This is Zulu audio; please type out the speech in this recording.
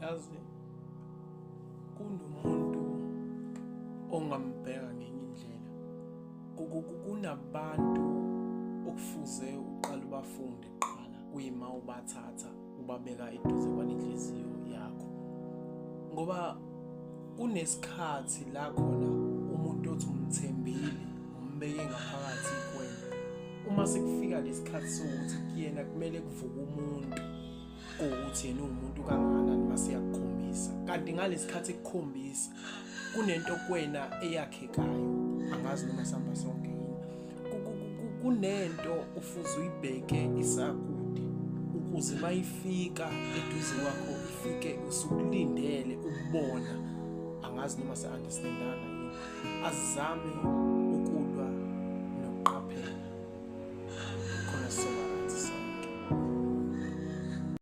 Yazi kunomuntu ongambheka ngenye indlela. Kunabantu okufuze uqale ubafunde kuqala kuyima ubathatha ubabeka eduze kwalenhliziyo yakho. Ngoba kunesikhathi la khona umuntu othi umthembile umbeke ngaphakathi kuwena. Uma sekufika lesikhathi sokuthi kuyena kumele kuvuke umuntu kuwukuthi yena uwumuntu kangakanani mase yakukhombisa, kanti ngalesikhathi ekukhombisa kunento kuwena eyakhekayo. Angazi noma sihamba sonke yini. Kunento ufuze uyibheke isakude ukuze mayifika eduze kwakho ifike usukulindele ukubona. Angazi noma se-understandana yini. Azame